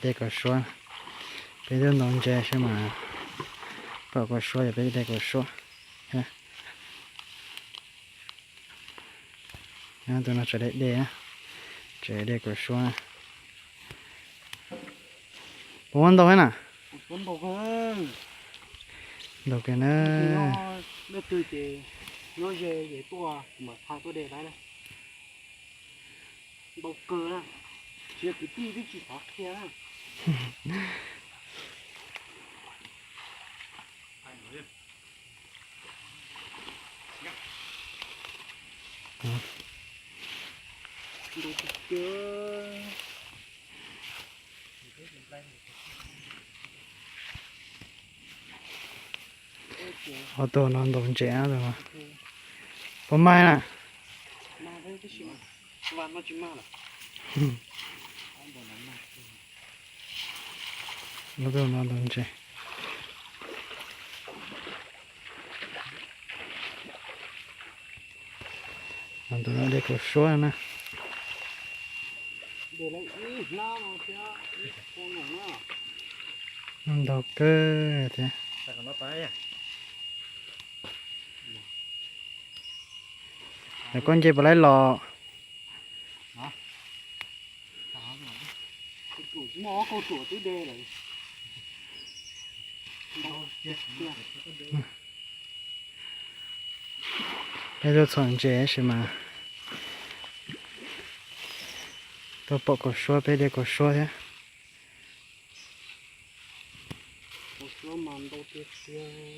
De kaus suab, peb tuaj ntaus ntses saib mas pom kaus suab ces peb de kaus suab. Tus no tseem de, de, tseem de kaus suab. Puas muaj ntau thiab na? Ntau kawg na. Leej twg ces nyob ze es tuaj kuv mam tha tuaj de lawm. Ntau kawg na, tsis yog kwv tij twb tsis xav qhia na. Ob tug no ntaus ntses, puas mag na? Ob tug no ntaus ntses. Tus no de kaus suab na. Ntau kawg thiab. Yog koj nce puas laib los? Peb tuaj txhom ntses tab sis mas tuaj pom kaus suab, peb de kaus suab thiab. Kaus suab mas ntau tiag tiag.